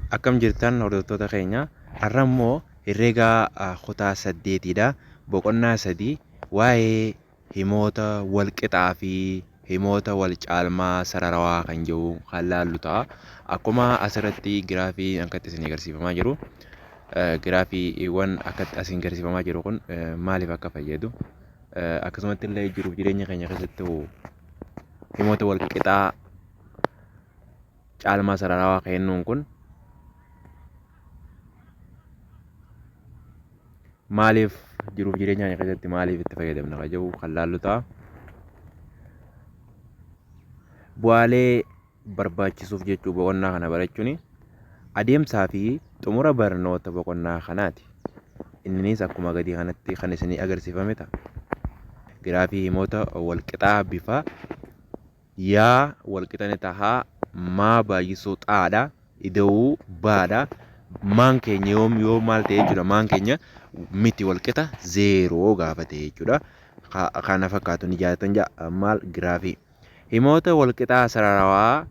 Akkam jirtan hordoftoota keenya? Har'a immoo herreega kutaa saddeetiidha. Boqonnaa sadii waa'ee himoota wal qixaa fi himoota wal caalmaa sararawaa kan jedhu kan laallu ta'a. Akkuma asirratti giraafii akkatti isin agarsiifamaa jiru, giraafiiwwan akkatti asiin agarsiifamaa jiru kun maaliif akka fayyadu, akkasumatti illee jiruuf jireenya keenya keessatti himoota wal qixaa caalmaa sararawaa kennuun kun maaliif jiruuf jireenya keenya keessatti maaliif itti fayyadamna kan jedhu kan laallu ta'a. Bu'aalee barbaachisuuf jechuu boqonnaa kana barachuun adeemsaa fi xumura barnoota boqonnaa kanaati. Inninis akkuma gadii kanatti kan isinii agarsiifame ta'a. Giraafii himoota walqixaa bifa yaa walqixa ni taha maa baay'isuu xaadha ida'uu baadha. Maan keenya yoom yoo maal ta'e jechuudha, maan keenya miti walqixa zeeroo gaafa ta'e jechuudha. Kana fakkaatu ni jaalatan ja'a maal giraafii. Himoota walqixaa sararawaa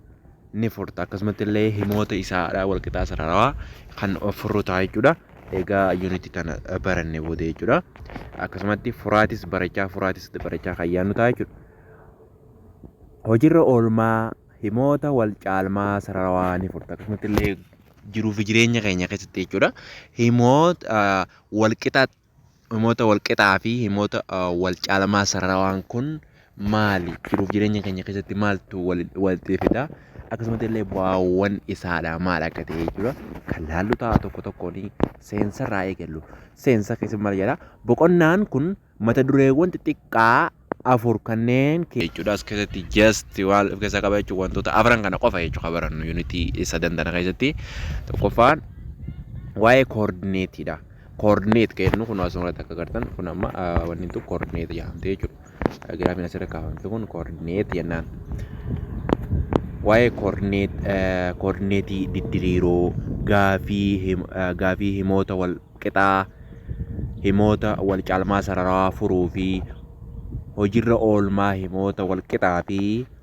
ni furta, akkasumatti illee himoota isaadha walqixaa sararawaa kan furru ta'a jechuudha. Egaa yuunitii tana baranne booda jechuudha. Akkasumatti furaatis barachaa furaatis barachaa kan yaadnu ta'a jechuudha. Hojiirra oolmaa himoota wal caalmaa sararawaa ni furta. Akkasumatti illee jiruu fi jireenya keenya keessatti jechuudha. Himoota walqixa himoota walqixaa fi himoota wal caalmaa sararawaan kun maali? Jiruuf jireenya keenya keessatti maaltu walitti fida? Akkasumatti illee bu'aawwan isaadha maal akka ta'e jechuudha. Kan laallu ta'a tokko tokkoon seensarraa eegallu. Seensa keessatti maal jedha? Boqonnaan kun mata dureewwan xixiqqaa afur kanneen jechuudha. As keessatti just waan of keessaa qaba jechuudha, wantoota afran kana qofa jechuudha kan barannu yuunitii sadan tana keessatti. Tokkoffaan waa'ee koordineetiidha. Koordineet kan jennu kun asirratti akka agartan kun amma wanni tun koordineet jedhamte jechuudha. Giraafiin asirra kaafamte kun koordineet jennaan. Waa'ee koordineet, koordineetii diddiriiroo, gaafii himoota wal qixaa, himoota wal caalmaa sararawaa furuu fi hojiirra oolmaa himoota wal qixaa fi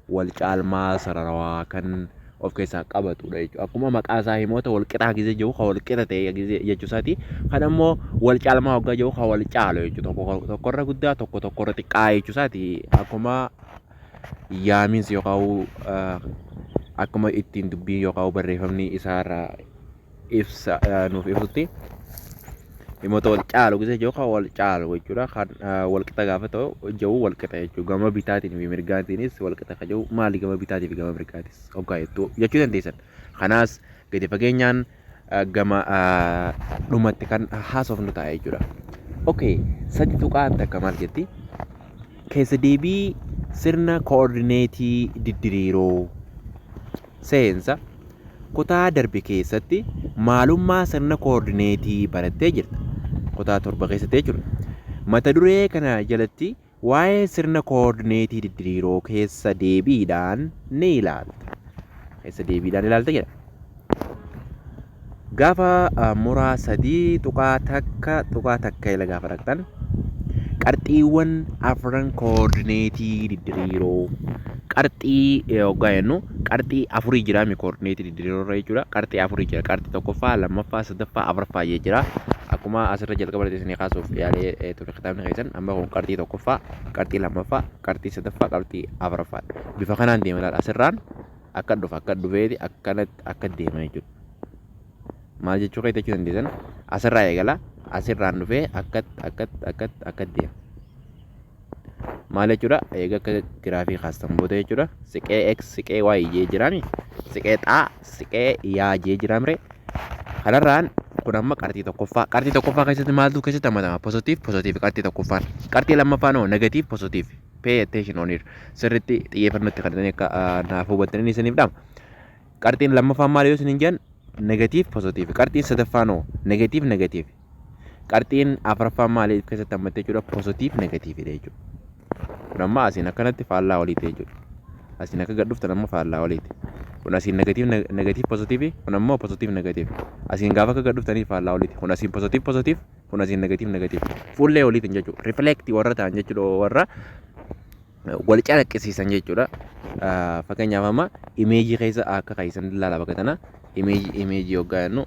wal caalmaa sararawaa kan of keessaa qabatudha jechuudha. Akkuma maqaa isaa himoota wal qixaa gisee jiru kan wal qixa ta'e gisee jechuu isaati. Kan ammoo wal caalmaa hoggaa jiru kan wal caalu jechuudha. Tokko tokkorra guddaa, tokko tokkorra xiqqaa jechuu isaati. Akkuma yaamiinsi yookaan akkuma ittiin dubbiin yookaan barreeffamni isaarraa ibsa nuuf ibsutti himoota wal caalu gisee jiru kan wal caalu jechuudha. Kan wal qixa gaafa ta'u jiru wal qixa jechuudha. Gama bitaatiin fi mirgaatiinis wal qixa kan jiru maali, gama bitaatii fi gama mirgaatis hoggaa jettu jechuu dandeessan. Kanaas gadi fageenyaan gama dhumatti kan haasofnu ta'a jechuudha. Okay, 3.1 maal jetti? Keessa deebii sirna koordineetii diddiriiroo. Seensa. Kutaa darbe keessatti maalummaa sirna koordineetii barattee jirta. Kutaa 7 keessatti jechuudha. Mata duree kana jalatti waa'ee sirna koordineetii diddiriiroo keessa deebiidhaan ni ilaalta. Keessa deebiidhaan ilaalta jedha. Gaafa muraa 3.1.1 ila gaafa dhaqxan qarxiiwwan afran koordineetii diddiriiroo, qarxii hoggaa jennu qarxii afurii jira mi koordineetii diddiriiroo irra jechuudha. Qarxii afurii jira, qarxii tokkoffaa, lammaffaa, sadaffaa, afuraffaa jee jira. Akkuma asirra jalqaba irratti isinii kaasuuf yaalee ture kitaabni keessan, amma kun qarxii tokkoffaa, qarxii lammaffaa, qarxii sadaffaa, qarxii afuraffaa bifa kanaan deema laala. Asirraan akka dhufa, akka dhufeeti akkanatti akka deema jechuudha. Maal jechuu keessa jechuu dandeessan, asirraa eegala, asirraan dhufee akkatti akkatti akkatti akka deema. Maal jechuudha? Eega akka giraafii kaastan booda jechuudha. Siqee X, siqee Y jee jiraami. Siqee X, siqee Y jee jiraamre. Kanarraan kun amma qarxii tokkoffaa. Qarxii tokkoffaa keessatti maaltu keessatti hammatama? Positive, positive qarxii tokkoffaan. Qarxii lammaffaan hoo negative, positive. Pay attention on it. Sirriitti xiyyeeffannoo itti kennitanii akka naaf hubattanii isiniif dhama. Qarxiin lammaffaan maal yoo isiniin jedhan, negative, positive. Qarxiin sadaffaan hoo negative, negative. Qarxiin afuraffaan maaliif keessatti hammatte jechuudha? Positive, negative dha jechuudha. Kun amma asiin akkanatti faallaa waliiti jechuudha. Asiin akka gad dhuftan amma faallaa waliiti. Kun asiin negative, negative, positive, kun ammoo positive, negative. Asiin gaafa akka gad dhuftanii faallaa waliiti. Kun asiin positive, positive, kun asiin negative, negative. Fuullee waliitiin jechuudha. Reflect warra ta'an jechuudha, warra wal calaqqisiisan jechuudha. Fakkeenyaaf amma imeejii keessa akka keessan ilaala bakka tana. Image hoggaa jennu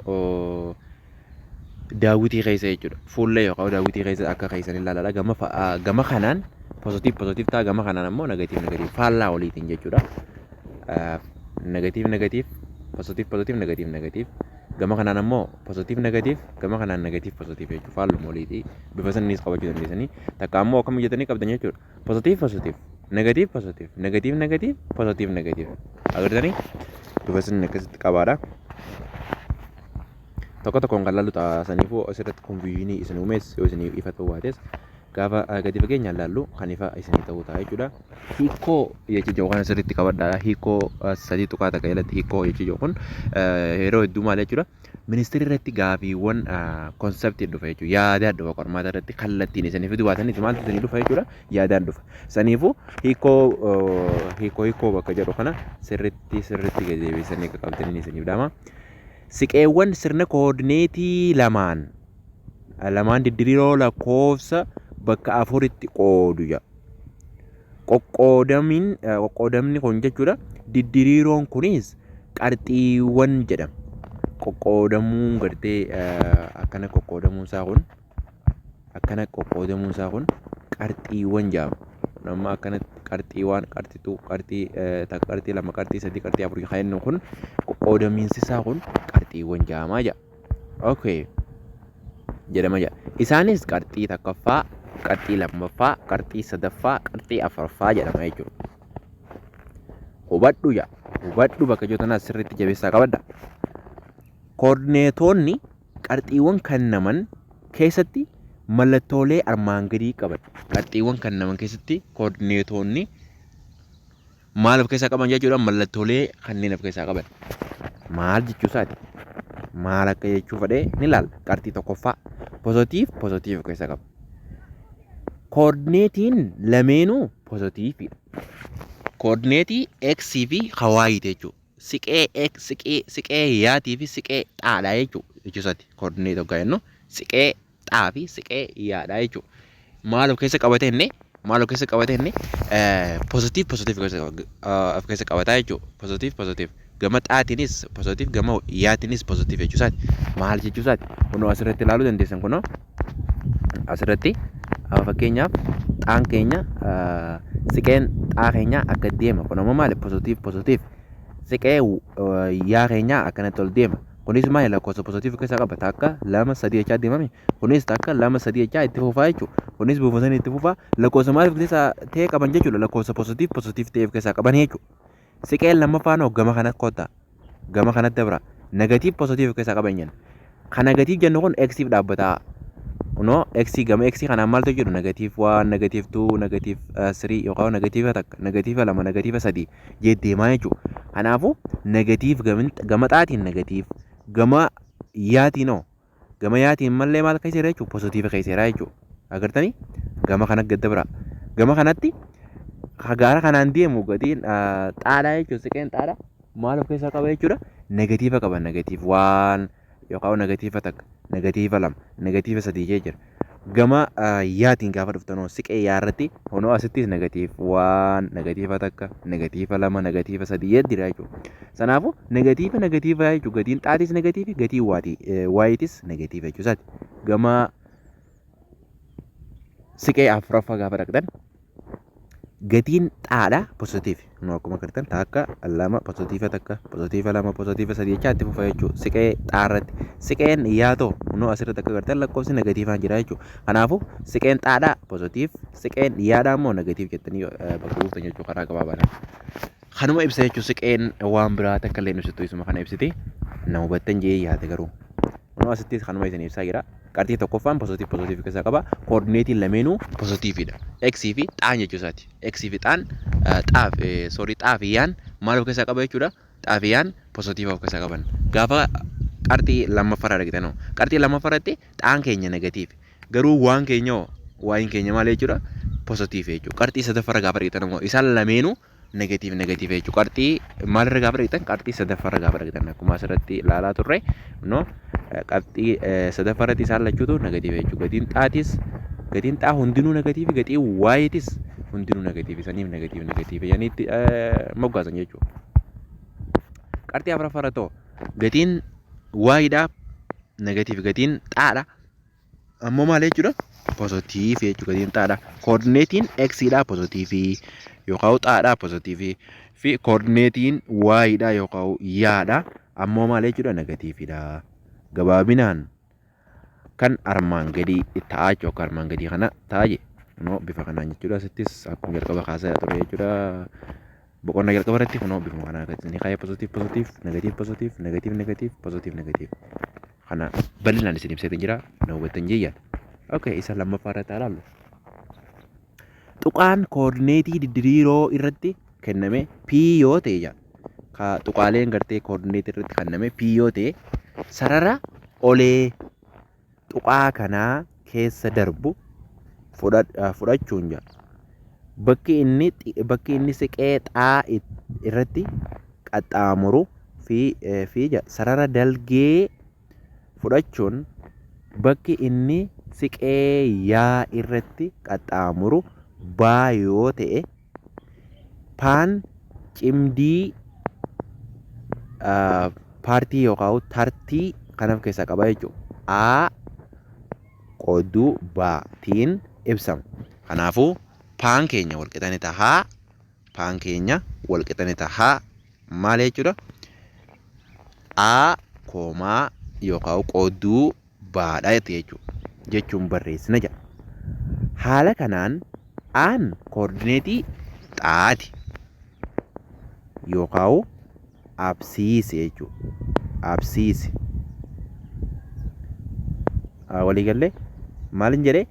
daawwitii keessa jechuudha. Fuullee yookaan daawwitii keessa akka keessan ilaalaa, gama kanaan positive positive ta'a, gama kanaan ammoo negative negative, faallaa oliitiin jechuudha. Negative negative, positive positive, negative negative. Gama kanaan ammoo positive negative, gama kanaan negative positive jechuudha. Faalluma oliitii bifa saniinis qabachuu dandeessanii. Takka ammoo akkam jettanii qabdan jechuudha. Positive positive, negative positive, negative negative, positive negative. Agartanii, bifa saniin akkasitti qabaadha. Tokko tokkoon kan laallu ta'a. Saniifuu asirratti confusion isin uumes yoo isin ifa ta'uu baates, gaafa gadi fageenyaan laallu kan ifa isinii ta'uu ta'a jechuudha. Hiikoo jechi jiru kan asirratti qabadhaadha. Hiikoo 3.1 jalatti hiikoo jechi jiru kun yeroo hedduu maal jechuudha? Ministeerri irratti gaafiiwwan concept dhufa jechuudha. Yaadaan dhufa. Qormaata irratti kallattiin isinii fiduu baatanitti maaltu isinii dhufa jechuudha? Yaadaan dhufa. Saniifuu hiikoo bakka jedhu kana sirritti sirritti gadi deebisanii akka qabdanii isiniif dhaama. Siqeewwan sirna koordineetii lamaan lamaan didiriiroo lakkoofsa bakka afuritti qoodu jedha. Qoqqoodamin qoqqoodamni kun jechuudha, diddiriiroon kunis qarxiiwwan jedhama. Qoqqoodamuun gartee akkana qoqqoodamuun isaa kun, akkana qoqqoodamuun isaa kun qarxiiwwan jedhama. Amma akkanatti qarxii waan qarxituu, qarxii takka, qarxii lama, qarxii sadii, qarxii afurii kan jennu kun, qoqqoodamiinsi isaa kun qarxiiwwan jedhamaa jedha. Okay. Jedhama jedha. Isaanis qarxii tokkoffaa, qarxii lammaffaa, qarxii sadaffaa, qarxii afuraffaa jedhama jechuudha. Hubadhu jedha. Hubadhu bakka jiru tanaas sirriitti jabeessaa qabadha. Koordineetonni qarxiiwwan kennaman keessatti mallattoolee armaan gadii qaban. Qarxiiwwan kennaman keessatti koordineetonni maal of keessaa qaban jechuudha? Mallattoolee kanneen of keessaa qaban. Maal jechuu isaati? Maal akka jechuu fedhee ni ilaalla. Qarxii tokkoffaa positive positive of keessaa qaba. Koordineetiin lameenuu positiveidha. Koordineetii X fi Y jechuudha. Siqee X, siqee yaatii fi siqee xaadha jechuudha. Jechuu isaati. Koordineetii hoggaa jennu siqee xaa fi siqee yaadha jechuudha. Maal of keessa qabate inni? Maal of keessa qabate inni? Positive positive of keessa qabataa jechuudha. Positive positive. Gama xaatiinis positive, gama yaatiinis positive jechuu isaati. Maal jechuu isaati? Kunoo asirratti ilaaluu dandeessan. Kunoo asirratti fakkeenyaaf xaan keenya, siqeen xaa keenya akka deema. Kun ammoo maali? Positive positive. Siqee yaa keenya akkanatti ol deema. Kunis maali? Lakkoofsa positive keessaa qaba. Takka, lama, sadii jechaa deemame. Kunis takka, lama, sadii jechaa itti fufaa jechuudha. Kunis buufatanii itti fufaa. Lakkoofsa maaliif keessaa ta'e qaban jechuudha? Lakkoofsa positive positive ta'eef keessaa qaban jechuudha. Siqeen lammaffaan hoo gama kanatti kottaa. Gama kanatti dabra. Negative positive keessaa qaban jenna. Kan negative jennu kun Xiif dhaabbata. Kunoo X, gama X kanaan maaltu jiru? Negative 1, negative 2, negative 3 yookaan negative takka, negative lama, negative sadii jee deemaa jechuudha. Kanaafuu negative gama xaatiin negative, gama yaatiin hoo, gama yaatiin mallee maal keessa jira jechuudha? Positive keessa jira jechuudha. Agartanii, gama kana gad dabra. Gama kanatti gaara kanaan deemu gatiin xaadhaa jechuudha. Siqeen xaadhaa maal of keessaa qaba jechuudha? Negative qaba. Negative one yookaan negative takka, negative lama, negative sadii jee jira. Gama yaatiin gaafa dhuftan siqee yaarratti honoo asittis negative one, negative takka, negative lama, negative sadii jee jira jechuudha. Sanaafuu negative negative jechuudha. Gatiin xaatis negative, gatiin waatii waayitis negative jechuusaati. Gama siqee afuraffaa gaafa dhaqxan gatiin xaadhaa positive. Nu akkuma agartan takka, lama, positive takka, positive lama, positive sadii jechaa itti fufa jechuudha. Siqee xaarratti. Siqeen yaatoo kunoo asirratti akka agartan lakkoofsi negativeaan jira jechuudha. Kanaafuu siqeen xaadhaa positive, siqeen yaadhaa immoo negative jettanii bakka buuftan jechuudha karaa gabaabaadhaan. Kanuma ibsa jechuudha siqeen, waan biraa takka illee ibsitu, isuma kana ibsiti. Na hubattan jee yaade garuu. Kunoo asittis kanuma isin ibsaa jira. Qarxii tokkoffaan positive positive keessaa qaba. Koordineetiin lameenuu positiveidha. X fi xaan jechuu isaati. X fi xaan, xaaf, sorry, xaa fi yaan maal of keessaa qaba jechuudha? Xaa fi yaan positive of keessaa qaban. Gaafa qarxii lammaffaarra argitan, qarxii lammaffaarratti xaan keenya negative. Garuu waan keenya hoo, waayin keenya maal jechuudha? Positive jechuudha. Qarxii sadaffaarra gaafa argitan immoo isaan lameenuu negative negative jechuudha. Qarxii maalirra gaafa argitan? Qarxii sadaffaarra gaafa argitan, akkuma asirratti ilaalaa turre, no, qabxii sadaffaarratti isaan lachuutu negative jechuudha. Gatiin xaatis, gatiin xaa hundinuu negative, gatiin waayitis hundinuu negative, saniif negative negative jedhanii itti moggaasan jechuudha. Qarxii afuraffaarra ta'u Gatiin y dha negative, gatiin xaadha. Ammoo maal jechuudha? Positive jechuudha gatiin xaadha. Koordineetiin x dha positive yookaan xaadha positive fi koordineetiin y dha yookaan yaadha. Ammoo maal jechuudha? Negatiividha. Gabaabinaan kan armaan gadii ta'aa jechuudha. Akka armaan gadii kana ta'a je. Kunoo bifa kanaan jechuudha. Asittis akkuma jalqaba kaasaa ture jechuudha. Boqonnaa jalqaba irratti kunoo bifuma kanaan akkasitti ni kaa'ee positive, positive, negative, positive, negative, negative, positive, negative. Kana bal'inaan isin ibseetiin jira. Na hubattan jeeyyan. Okay, isa lammaffaa irratti haa ilaallu. Tuqaan koordineetii didiriiroo irratti kenname P yoo ta'e jedha. Ka tuqaaleen gartee koordineetii irratti kenname P yoo ta'e, sarara olee tuqaa kanaa keessa darbu fudhachuun jedha. Bakki inni siqee xaa irratti qaxxaamuru fi jedha, sarara dalgee fudhachuun bakki inni siqee yaa irratti qaxxaamuru baa yoo ta'e, paan cimdii paartii yookaan tartii kan of keessaa qaba jechuudha. A qoodduu baatiin ibsama. Kanaafuu paan keenya walqixa ni tahaa. Paan keenya walqixa ni tahaa. Maal jechuudha? A comma yookaan qoodduu baadha jechuudha. Jechuun barreessina jedha. Haala kanaan aan koordineetii xaati yookaan absiise jechuudha. Absiise. Waliigallee maalin jedhee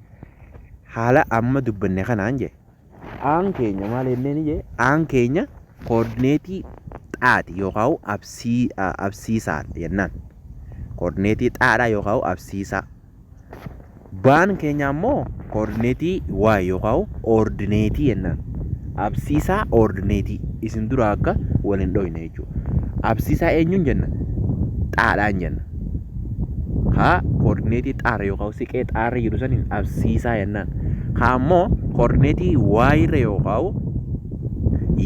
haala amma dubbanne kanaan jedhe, aan keenya maal jenneen jedhe, aan keenya koordineetii xaati yookaan absiisaadha jennaan. Koordineetii xaadha yookaan absiisaa. Baan keenya ammoo koordineetii y yookaan ordineetii jennaan. Absiisaa, ordineetii isin dura akka wal hin dhoyne jechuudha. Absiisaa eenyuun jenna? Xaadhaan jenna. Haa, koordineetii xaarra yookaan siqee xaarra jiru saniin absiisaa jennaan. Haa, ammoo koordineetii y irra yookaan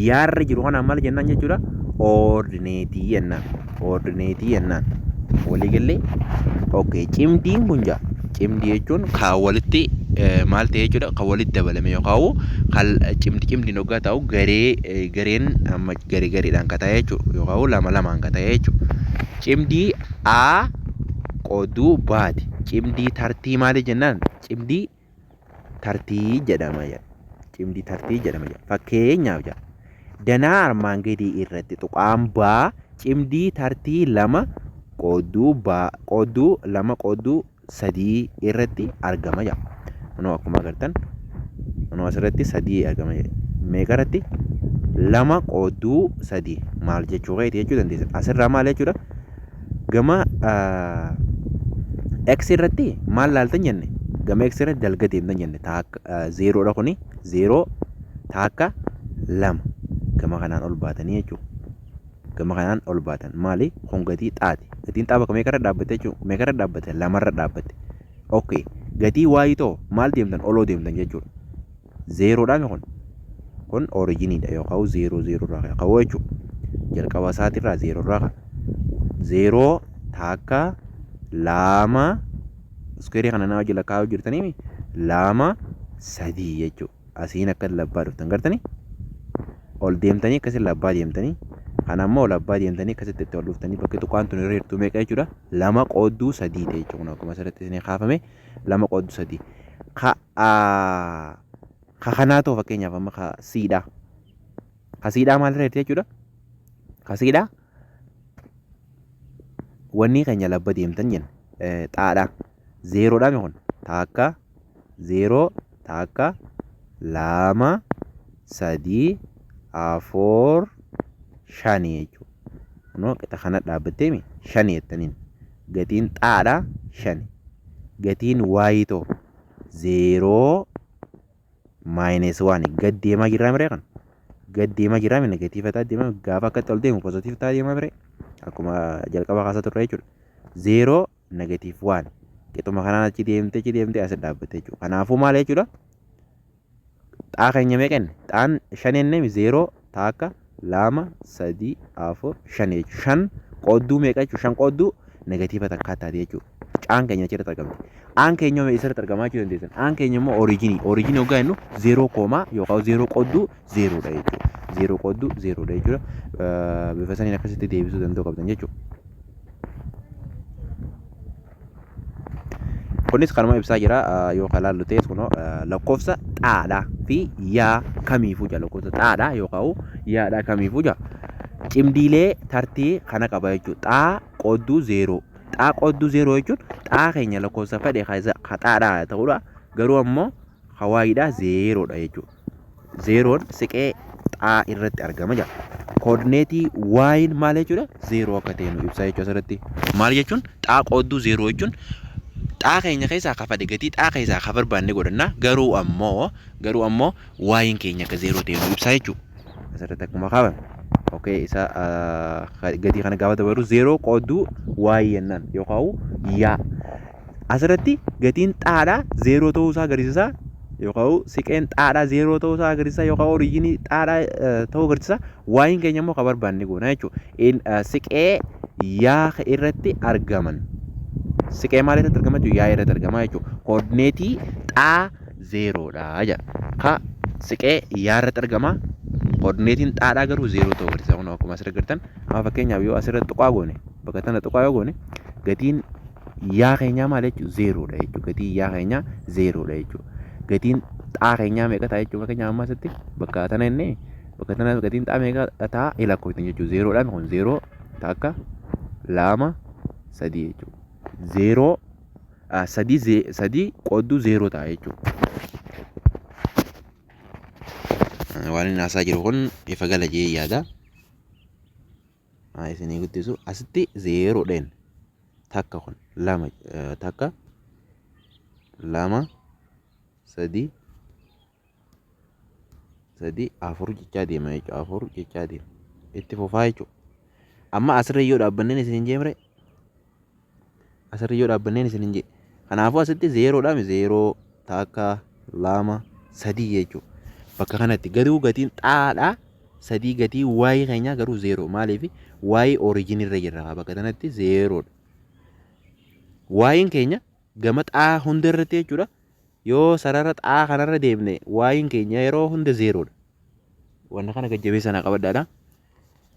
yaarra jiru kanaan maal jennaan jechuudha? Ordineetii jennaan. Ordineetii jennaan. Waliigallee? Okay, cimdiin kun jaa. Cimdii jechuun kan walitti maal ta'e jechuudha? Kan walitti dabalame yookaan kan cimdi cimdiin hoggaa ta'u, garee gareen amma garee gareedhaan kan ta'e jechuudha yookaan lama lamaan kan ta'e jechuudha. Cimdii A qooduu baati. Cimdii tartii maali jennaan? Cimdii tartii jedhama jedha. Cimdii tartii jedhama jedha. Fakkeenyaaf jedha. Danaa armaan gadii irratti tuqaan baa cimdii tartii lama qoodduu baa qoodduu lama qoodduu sadii irratti argama jedha. Kunoo akkuma agartan, kunoo asirratti sadii argama jedha. Meeqa irratti? Lama qoodduu sadii maal jechuu keeti jechuu dandeessa. Asirraa maal jechuudha? Gama x irratti maal laaltan jenne? Gama x irratti dalga deemtan jenne. Taakka zeeroodha, kuni zeeroo, taakka, lama, gama kanaan ol baatanii jechuudha. Gama kanaan ol baatan maali? Kun gatii xaati. Gatiin xaa bakka meeqarra dhaabbate jechuudha? Meeqarra dhaabbate? Lamarra dhaabbate. Okay. Gatii y too maal deemtan? Oloo deemtan jechuudha. Zeeroodhaan kun. Kun originiidha yookaan zeeroo zeeroo irraa ka'uu jechuudha. Jalqaba isaatirraa zeeroo irraa ka'a. Zeeroo, takka, lama, square kana nama jala kaa'uu jirtanii, lama, sadii jechuudha. Asiin akka labbaa dhuftan gartanii ol deemtanii, akkasiin labbaa deemtanii, kana ammoo labbaa deemtanii akkasitti itti ol dhuftanii, bakki tuqaan tun irra jirtu meeqa jechuudha? Lama qoodduu sadii ta'e jechuudha. Kun akkuma asirratti isinii kaafame lama qoodduu sadii. Ka kanaa ta'u, fakkeenyaaf amma ka siidhaa. Ka siidhaa maalirra jirti jechuudha? Ka siidhaa wanni keenya labba deemtan jenna. Xaadhaa. Zeeroodhaa kun takka, zeeroo, takka, lama, sadii, afur, shani jechuudha. Kunoo qixa kana dhaabbatteemi shani jettaniin. Gatiin xaadhaa shani. Gatiin y too zeeroo minus one, gad deemaa jirraa miree, kan gad deemaa jirraa, negative ta'aa deemaa, gaafa akkatti ol deemu positive ta'aa deemaa miree, akkuma jalqaba kaasaa turre jechuudha. Zeeroo negative one, qixuma kanaan achi deemtee as dhaabbatte jechuudha. Kanaafuu maal jechuudha? Xaa keenya meeqa inni? Xaan shan jennee, zeeroo, takka, lama, sadii, afur, shan jechuudha. Shan Qoodduu meeqa jechuudha? 5 qoodduu negatiiva takkaa taate jechuudha. Caan keenya achirratti argamti. Aan keenya immoo eessarratti argamaa jechuu dandeessan? Aan keenya immoo oriijinii. Oriijinii hoggaa jennu 0 koomaa yookaan 0 qoodduu 0 dha jechuudha. 0 qoodduu 0 dha jechuudha. Bifa saniin akkasitti deebisuu danda'uu qabdan jechuudha. Kunis kanuma ibsaa jira yoo kan laallu ta'es kunoo lakkoofsa xaadha fi yaa kamiifuu jira lakkoofsa xaadha yookaan yaadha kamiifuu jira. Cimdiilee tartii kana qaba jechuudha. Xaa qoodduu zeeroo. Xaa qoodduu zeeroo jechuun xaa keenya lakkoofsa fedhe ka xaadha ta'udha. Garuu ammoo hawaayiidha zeeroodha jechuudha. Zeeroon siqee xaa irratti argama jedha. Koordineetii waayin maal jechuudha? Zeeroo akka ta'e nu ibsa jechuudha asirratti. Maal jechuun xaa qoodduu zeeroo jechuun xaa keenya keessaa ka fedhe gatii xaa keessaa ka barbaanne godhanna garuu ammoo waayin keenya akka zeeroo ta'e nu ibsa jechuudha. Asirratti akkuma kaafame. Okay, isa gatii kana gaafa dabalu zeeroo qoodduu waayii jennaan yookaan yaa. Asirratti gatiin xaadhaa zeeroo ta'uu isaa agarsiisa yookaan siqeen xaadhaa zeeroo ta'uu isaa agarsiisa yookaan oriijinii xaadhaa ta'uu agarsiisa. Waayiin keenya immoo kan barbaanne goona jechuudha. Siqee yaa irratti argaman. Siqee maal irratti argama jechuudha? Yaa irratti argama jechuudha. Koordineetii xaa zeeroodha jedha. Ka siqee yaa irratti argama. Koordineetiin xaadhaa garuu zeeroo ta'uu agarsiisa. Kun akkuma asirra agartan amma fakkeenyaaf yoo asirratti tuqaa goone, bakka tana tuqaa yoo goone, gatiin yaa keenyaa maal jechuudha? Zeeroodha jechuudha. Gatiin yaa keenyaa zeeroodha jechuudha. Gatiin xaa keenyaa meeqa ta'a jechuudha? Fakkeenyaaf amma asitti bakka tana inni bakka tana gatiin xaa meeqa ta'a lakkooftan jechuudha. Zeeroodhaan kun zeeroo, takka, lama, sadii jechuudha. Zeeroo, sadii, sadii qoodduu zeeroo ta'a jechuudha. Waan inni haasaa jiru kun ifa gala jee yaada. Isinii guddisu asitti zeeroo dheen takka, kun lama, takka, lama, sadii, sadii, afur jechaa deema jechuudha. Afur jechaa deema, itti fufaa jechuudha. Amma asirra yoo dhaabbanneen isin hin jeemre, asirra yoo dhaabbanneen isin hin jee. Kanaafuu asitti zeeroodhaan zeeroo, takka, lama, sadii jechuudha. Bakka kanatti garuu gatiin xaadhaa sadii, gatii waayii keenyaa garuu zeeroo. Maaliif? Waayii oriijinii irra jirra, bakka kanatti zeeroodha. Waayiin keenya gama xaa hunda irratti jechuudha. Yoo sarara xaa kanarra deemne waayiin keenya yeroo hunda zeeroodha. Wanta kana gajjabeessa naa qabadhaadha.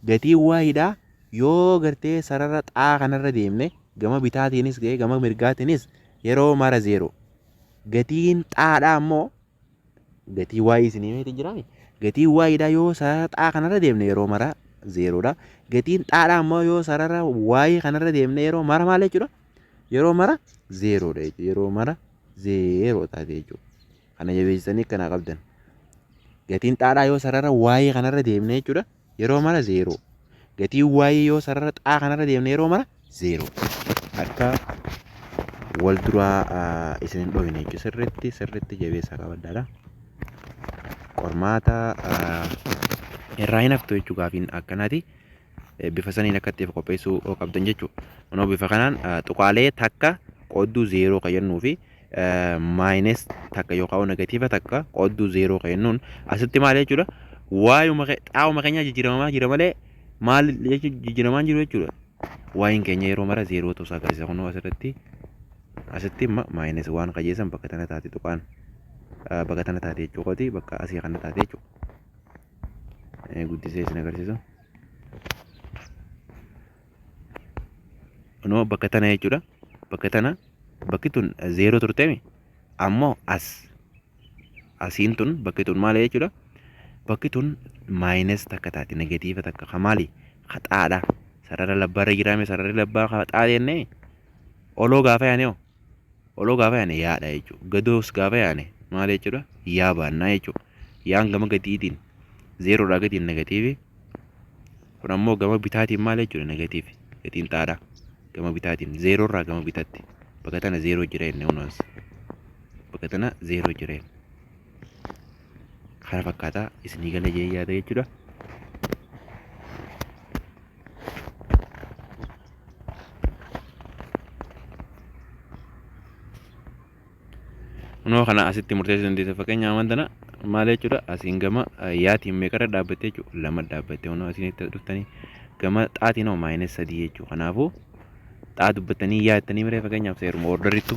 Gatiin waayiidhaa yoo gartee sarara xaa kanarra deemne gama bitaatiinis ga'e gama mirgaatiinis yeroo mara zeeroo. Gatiin xaadhaa ammoo gatii waayii isinii meetii jiraami. Gatiin waayiidhaa yoo sarara xaa kanarra deemne yeroo mara zeeroodha. Gatiin xaadhaa ammoo yoo sarara waayii kanarra deemne yeroo mara maal jechuudha? Yeroo mara zeeroodha jechuudha. Yeroo mara zeeroo taate jechuudha. Kana jabeessanii akkanaa qabdan. Gatiin xaadhaa yoo sarara waayii kanarra deemne jechuudha, yeroo mara zeeroo. Gatiin waayii yoo sarara xaa kanarra deemne yeroo mara zeeroo. Akka wal duraa isin hin dhoofne jechuudha. Sirriitti sirriitti jabeessaa qabadhaadha. Qormaata irraa hin haftu jechuu gaafiin akkanaati. Bifa saniin akka itti qopheessuu qabdan jechuudha. Kunoo bifa kanaan tuqaalee takka qoodduu zeeroo kan jennuu fi minus takka yookaan negatiiva takka qoodduu zeeroo kan jennuun asitti maal jechuudha? Waayuma xaa'uma keenya jijjiiramaa jira malee maal jechuun jijjiiramaa jiru jechuudha. Waayin keenya yeroo mara zeeroo ta'uu isaa agarsiisa. Kunoo asirratti asitti minus waan qajeessan bakka tana taate, tuqaan bakka tana taate jechuudha. Bakka asii kana taate jechuudha. Guddisee isin agarsiisu. Kunoo bakka tana jechuudha. Bakka tana bakki tun zeeroo turteemi. Ammoo as asiin tun bakki tun maali jechuudha? Bakki tun minus takka taati, negatiiva takka ka maali? Ka xaadha. Sarara labbaarra jiraame, sararri labbaa ka xaa jennee oloo gaafa yaane hoo? Oloo gaafa yaane yaadha jechuudha. Gadoos gaafa yaane maal jechuudha? Yaa baannaa jechuudha. Yaan gama gadiitiin zeeroodhaa gadiin negatiivi. Kun ammoo gama bitaatiin maal jechuudha? Negatiivi. Gatiin xaadha. Gama bitaatiin zeeroorraa gama bitaatti. Bakka tana zeeroo jira jenne kunuunsa. Bakka tana zeeroo jira jenne. Kana fakkaataa isinii gala jee yaada jechuudha. Kunoo kana asitti murteessuu dandeessa. Fakkeenyaaf wanta tana maal jechuudha? Asiin gama yaatiin meeqarra dhaabbattee jechuudha? Lama dhaabbattee. Kunoo asiin itti dhuftanii Gama xaatiin hoo minus 3 jechuudha. Kanaafuu xaa dubbattanii yaa jettanii miree, fakkeenyaaf seeruma orderiitu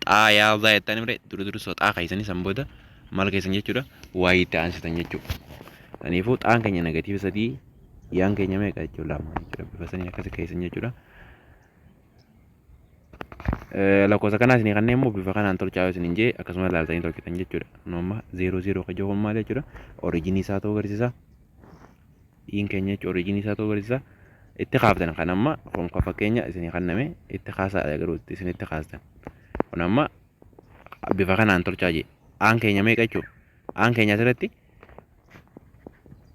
xaa yaa zaa jettanii miree, dura dursoo xaa keessanii, san booda maal keessan jechuudha, waayii itti aansitan jechuudha. Kanaafuu xaan keenya negative 3, yaan keenya meeqa jechuudha? 2 jechuudha. Bifa sanii akkasi keessan jechuudha. Lakkoofsa kanaa isinii kanneen immoo bifa kanaan tolchaa yoo isiniin jee, akkasuma ilaaltanii tolchitan jechuudha. Nu amma 0 0 ka jiru maal jechuudha? Originii isaa ta'uu agarsiisa. Iin keenya jechuudha, originii isaa ta'uu agarsiisa. Itti kaaftan kan amma kun kan fakkeenya isinii kanname itti kaasaadha, garuu isinitti kaastan. Kun amma bifa kanaan tolchaa jee. Aan keenya meeqa jechuudha? Aan keenya asirratti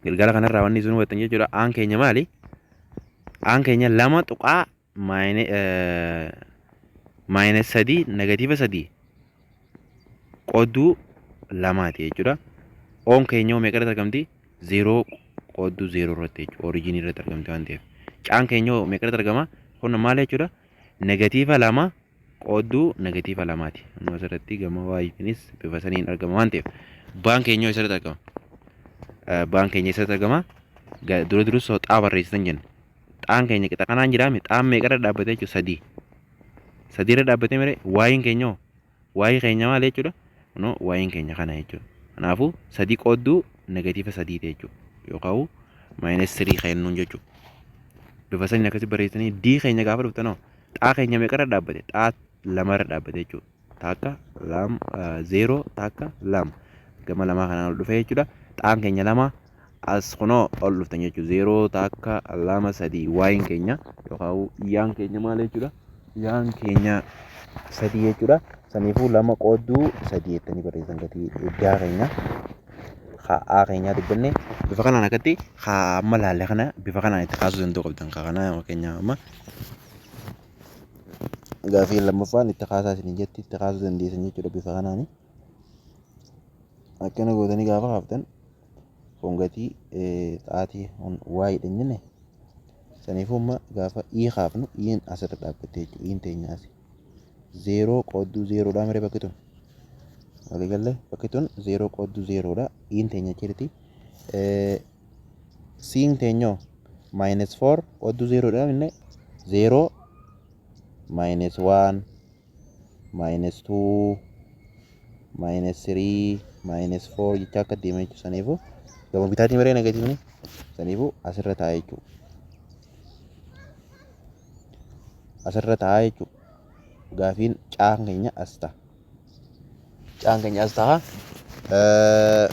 galgala kanarraa wanni isin hubattan jechuudha. Aan keenya maali? Aan keenya 2 tuqaa minus 3, negative 3 qoodduu 2ti jechuudha. Oon keenya meeqa irratti argamti? 0 qoodduu 0 irratti jechuudha. Originii irratti argamti waan ta'eef. Caan keenya meeqa irratti argama? Kun maal jechuudha? Negative 2 qoodduu negative 2ti. Amma asirratti gama waayitiinis bifa saniin argama waan ta'eef. Baan keenya isarratti argama. Baan keenya isarratti argama. Dura dursoo xaa barreessitan jenna. Xaan keenya qixa kanaan jiraame, xaan meeqa irra dhaabbatee jechuudha? Sadii. Sadii irra dhaabbatee mere. Waayiin keenya hoo? Waayii keenya maal jechuudha? Kunoo waayiin keenya kana jechuudha. Kanaafuu 3 qoodduu negative 3 jechuudha. Yookaan minus 3 kennuun jechuudha. Bifa saniin akkasi barreessanii, D keenya gaafa dhuftan hoo, xaa keenya meeqa irra dhaabbate? Xaa 2 irra dhaabbate jechuudha. Takka, 2, 0, takka, 2, gama lamaa kanaan ol dhufe jechuudha. Xaan keenya 2, as kunoo ol dhuftan jechuudha. 0, takka, 2, 3. Waayiin keenya yookaan yaan keenya maal jechuudha? Yaan keenya 3 jechuudha. Saniifuu 2 qoodduu 3 jettanii barreessan gatii iddaa keenya. Haa keenyaa dubbanne bifa kanaan akkatti haa amma laalle kana bifa kanaan itti kaasuu danda'u qabdan. Kana fakkeenyaaf amma gaafii lammaffaan itti kaasaa isin jetti, itti kaasuu dandeessan jechuudha bifa kanaani. Akkana gootanii gaafa kaaftan, kun gatii xaatii waayidha hin jenne. Saniifuu amma gaafa ii kaafnu, iin asirra dhaabbatte jechuudha. Iin teenya asi. 0 qoodduu 0dha miree bakki tun. Waliigalee bakki tun 0 qoodduu 0dha. Iin teenya jirti. Siin teenyoo minus 4 qoodduu 0dha inni 0, minus 1, minus 2, minus 3, minus 4 jecha akka deema jechuudha. Saniifuu gama bitaatiin miree negativeni. Saniifuu asirra taa'a jechuudha. Asirra taa'a jechuudha. Gaafiin caan keenya as ta'a. Caan keenya as ta'a.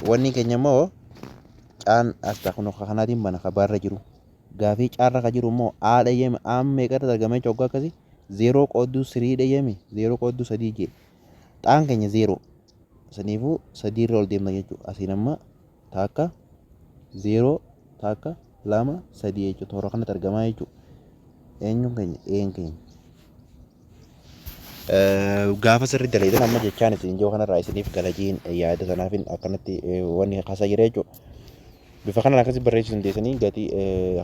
Wanni keenya immoo caan as ta'a, kun kanaatiin bana kabaarra jiru. Gaafii caarra ka jiru immoo A dhayyame, A meeqa irratti argama jechuudha waggaa akkasii? 0 qoodduu 3 dhayyame, 0 qoodduu 3 jee. Xaan keenya 0. Saniifuu 3 irra ol deemna jechuudha. Asiin amma takka, 0, takka, 2, 3 jechuudha. Toora kanatti argamaa jechuudha. Eenyuun keenya? Een keenya. Gaafa sirri daleetan amma jechaan isin jiru kanarraa isiniif galajiin yaada sanaafin akkanatti wanni kaasaa jira jechuudha. Bifa kanaan akkasi barreessuu dandeessanii, gatii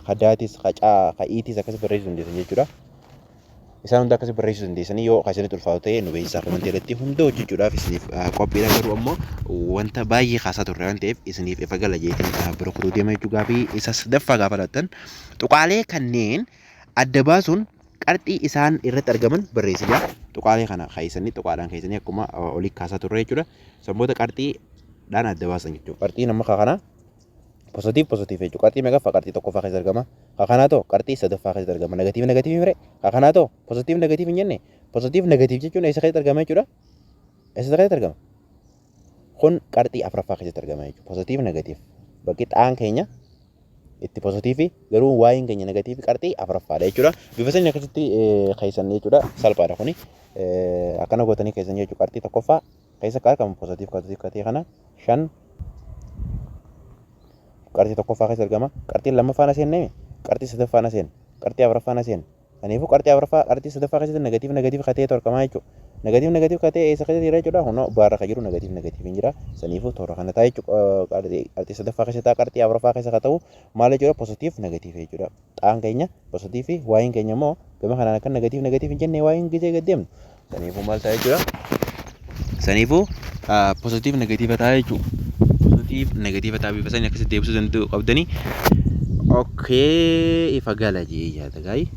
kadaatis, kacaa, ka'iitis akkasi barreessuu dandeessan jechuudha. Isaan hunda akkasi barreessuu dandeessanii, yoo isinitti ulfaatu ta'e nu beeksisaa commentii irratti, hunda hojjechuudhaaf isiniif qophiidha, garuu ammoo wanta baay'ee kaasaa turre waan ta'eef isiniif ifa gala jeetiin bira kutuu deema jechuu. Gaafii isa sadaffaa gaafa laattan, tuqaalee kanneen adda baasuun qarxii isaan irratti argaman barreessi jaa. Tuqaalee kana keessanii, tuqaadhaan keessanii akkuma olii kaasaa turre jechuudha. Sanboota qarxiidhaan adda baasan jechuudha. Qarxiin amma kana positive positive jechuudha. Qarxii meeqaffaa? Qarxii tokkoffaa keessa argama. Kanaa ta'u qarxii sadaffaa keessatti argama. Negative negative mire. Kanaa ta'u positive negative hin jenne. Positive negative jechuun eessa keessatti argama jechuudha? Eessa keessatti argama? Kun qarxii afuraffaa keessatti argama jechuudha. Positive negative. Bakki xaan keenya itti positive, garuu waayiin keenya negative, qarxii afuraffaadha jechuudha. Bifa sanii akkasitti keessan jechuudha. Salphaadha kuni. Akkana gootanii keessan jechuudha. Qarxii tokkoffaa keessa akka argamu positive positive katee kana 5 qarxii tokkoffaa keessa argama. Qarxiin lammaffaan aseenne, qarxii sadaffaan aseen, qarxii afuraffaan aseen. Kanaafuu qarxii afuraffaa, qarxii sadaffaa keessatti negative negative kateetu argamaa jechuudha. Negative negative katee eessa keessa jira jechuudha? Kunoo baarra kan jiru negative negative hin jira. Saniifuu toora kana ta'a jechuudha. Qarxii sadaffaa keessa ta'a, qarxii afuraffaa keessa ka ta'u maal jechuudha? Positive negative jechuudha. Xaan keenya positive, waayiin keenya immoo gama kanaan akka negative negative hin jenne waayiin gisee gad deemnu. Saniifuu maal ta'a jechuudha? Saniifuu positive negative ta'a jechuudha. Positive negative ta'a, bifa sanii akkasitti deebisuu danda'u qabdanii. Okay, ifa gala jee yaada gaa'ii.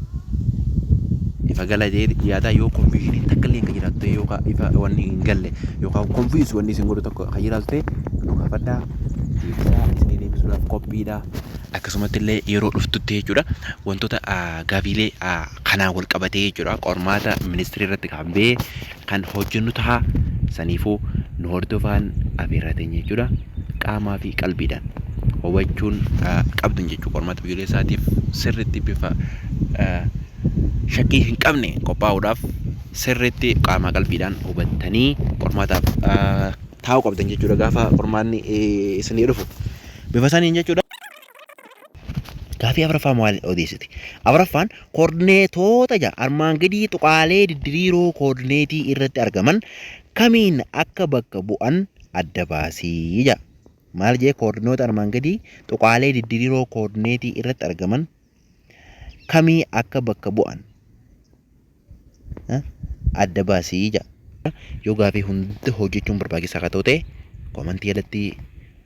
Ifa gala jee yaada. Yoo confusion takka illee kan jiraatu ta'e, yookaan ifa wanni hin galle yookaan confuse wanni isin godhu tokko kan jiraatu ta'e, nu gaafadhaa. Deebisaa isinii deebisuudhaaf qophiidha. Akkasumatti illee yeroo dhuftutti jechuudha, wantoota gaafiilee kanaan wal qabatee jechuudha, qormaata ministirii irratti kan ba'e kan hojjennu ta'a. Saniifuu nu hordofaan afeerraa teenya jechuudha. Qaamaa fi qalbiidhaan hubachuun qabdan jechuudha. Qormaata biyyoolessaatiif sirriitti bifa shakkii hin qabne qophaa'uudhaaf sirriitti qaamaa qalbiidhaan hubattanii qormaataaf taa'uu qabdan jechuudha, gaafa qormaanni isinii dhufu. Bifa saniin jechuudha. Gaafii afuraffaa maal odeessiti? Afuraffaan koordineetoota ja'a armaan gadii tuqaalee diddiriiroo koordineetii irratti argaman kamiin akka bakka bu'an adda baasii ja'a. Maal jee? Koordinoota armaan gadii tuqaalee diddiriiroo koordineetii irratti argaman kamii akka bakka bu'an adda baasii ja'a. Yoo gaafii hunda hojjechuun barbaachisaa akka ta'u ta'e, koomantii jalatti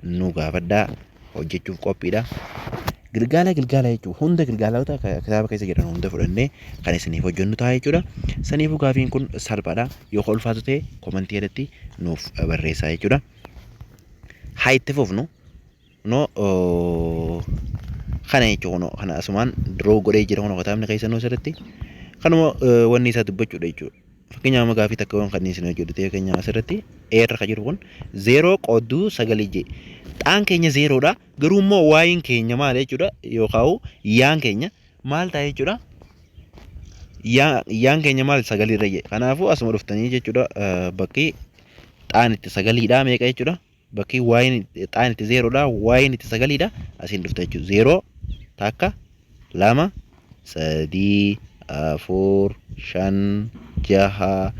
nu gaafadhaa, hojjechuuf qophiidha. Gilgaala gilgaala jechuun hunda gilgaalota kitaaba keessa jiran hunda fudhannee kan isiniif hojjennu ta'a jechuudha. Saniifuu gaafiin kun salphaadha. Yoo ulfaatu ta'e, koomantii jalatti nuuf barreessaa jechuudha. Haa itti fufnu. No, kana jechuun kana asumaan draw godhee jira kun kitaabni keessanuu asirratti. Kanuma wanni isaa dubbachuudha jechuudha. Fakkeenyaaf, amma gaafii takka waan kanneen isin hojjetu ta'e, fakkeenyaaf asirratti eerra kan jiru kun 0 qoodduu 9 jee. Xaan keenya zeeroodha. Garuu immoo waayiin keenya maal jechuudha, yookaan yaan keenya maal ta'a jechuudha? Yaan keenya maal? Sagalirra jee. Kanaafuu asuma dhuftanii jechuudha, bakki xaan itti sagaliidha meeqa jechuudha? Bakki waayiin xaan itti zeeroodha, waayiin itti sagaliidha. Asiin dhufta jechuudha. Zeeroo, takka, lama, sadii, afur, shan, jaha,